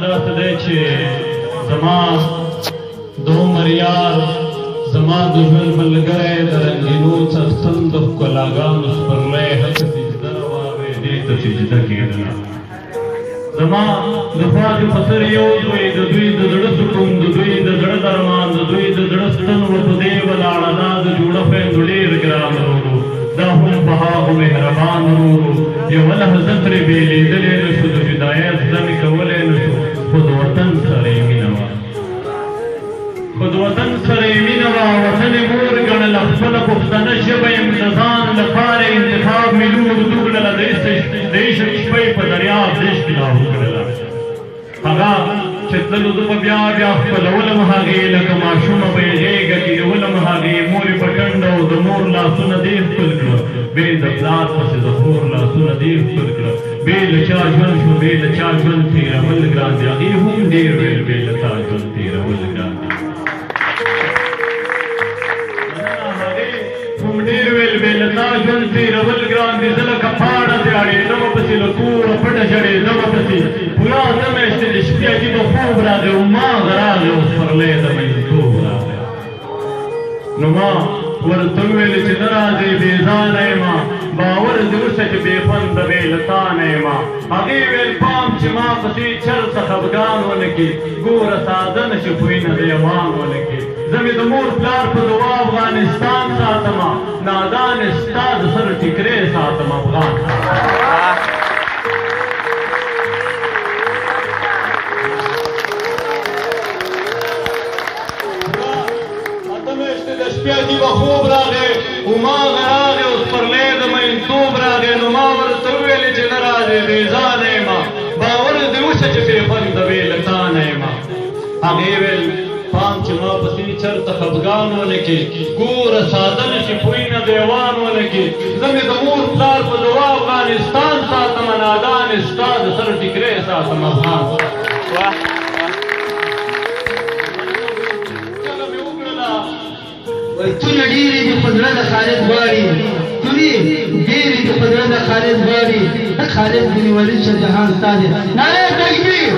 دا څه دی چې زما د عمر یار، زما د ژوند ملګری، د رنګینو څښتن، د ښکلاګانو سپرلی، هسې سجده روا وې، دې ته سجده کېدله. زما د خوا د خسر یو زوی، د دوی د زړه سکون، د دوی د زړه درمان، د دوی د زړه ستن و په دې ولاړه. دا د جوړه خویندو ډېر ګران ورور، دا هم په هغو مهربان ورور. یوه لحظه ترې بېلېدلی نه شو، د جدایۍ زغم یې کولی نه شو، خو د وطن سره یې مینه وه، خو د وطن سره یې مینه وه. وطن یې مور ګڼله، خپله پښتنه ژبه یې د ځان لپاره انتخاب ملي اردو کړله، د عشق شپه یې په دریاب د عشق لاهو کړله. هغه چې تللو زه به بیا بیا خپلولم هغې، لکه ماشومه به یې غېږه کې نیولم هغې. مور یې په ټنډه او د مور لاسونه دې خپل کړه، بې د پلار پسې د خور لاسونه دې خپل کړه. بې له چا ژوند شو، بې له چا ژوند تېرول ګران دي. هغې هم ډېر ویل بې له تا ژوند تېرول ګران دي. هغې هم ډېر ویل بې له تا ژوند تېرول ګران دي. زه لکه پاڼه ترې اړېدمه پسې، له کوره پټه ژړېدمه پسې. پوره اته میاشتې د شپې عجیبه خوب راغی او ماغ راغی او سپرلی د مئینتوب راغی. نو ما ورته وویل چې نه راځې، بې ځانه یمه، باور دې وشه چې بې خونده بې له تا نه یمه. هغې ویل پام چې ما پسې چرته خفګان ونه کړي، ګوره ساده نه شي خویینه د یوان ونه کړي. زه مې د مور پلار په دعا افغانستان ساتمه، نادان ستا د سر ټیکری ساتم افغان ساتم. اته میاشتې د شپې عجیبه خوب راغی، هماغه راغی او سپرلی د مئینتوب راغی. نو ما ورته وویل چې نه راځې، بې ځانه یمه، باور دې وشه چې بې خونده بې له تا نه یمه. هغې ویل پام چې ما پسې چرته خفګان ونه کړي، ګوره ساده نه شي پوینه دیوان ونه کړي. زه مې د مور پلار په دعا افغانستان ساتمه، نادان ستا د سر ټیکری ساتم افغان ساتم. کله مې وکړله وای تونه ډېرې دي خو زړه د خالد غواړي، تونې ډېرې دي خو زړه د خالد غواړي، خالد بن ولید شه جهان ستا دی. نعره تکبیر.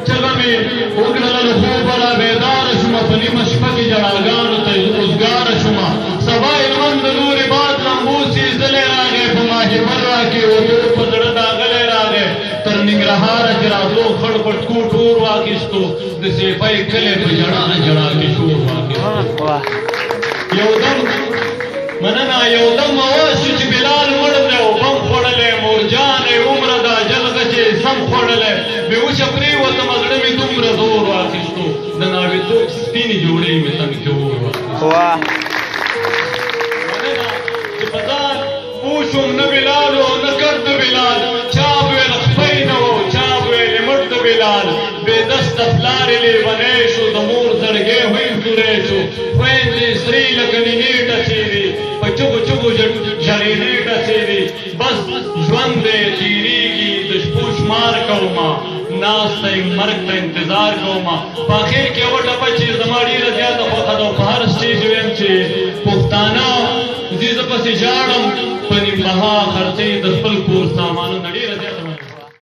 چغه مې وکړله له خوبه را بیداره شومه، په نیمه شپه کې ژړاګانو ته اوزګاره شومه. سبا هلمند د لورې باد لمبو سیزلی راغی، په ماهیپر راکېوتو په زړه داغلی راغی. تر ننګرهاره چې راتلو خړ پټکو ټور واخیستو، د سیپۍ کلی په ژړا ژړا کې شور واخیستو. یو دم مننه، یو دم اواز شو چې بلال مړ دی او بم خوړلی، مورجانې عمره د اجل غچې سم خوړلی. بېهوشه پرېوتم، زړه مې دومره زور واخیستو، د ناویتوب سپینې جوړې مې تن کې اور واخیستو. مننه چې په ځان پوه شوم، نه بلال و نه کټ د بلال، چا به ویل خپۍ نه و، چا به ویل مټ د بلال. بې دسته پلار یې لېونی شو، د مور زړګی هم سوری شو. خویندې سرې لکه نینې ټسېدې، په چغو چغو ژړېدې ټسېدې. بس ژوند دی تېرېږي، د شپو شمار کومه، ناسته یم مرګ ته انتظار کومه. په اخر کې یوه ټپه چې زما ډېره زیاته خوښه ده او په هر سټیج وایم چې پښتانه ځي، زه پسې ژاړم، په نیمبها خرڅې د خپل کور سامانونه. ډېره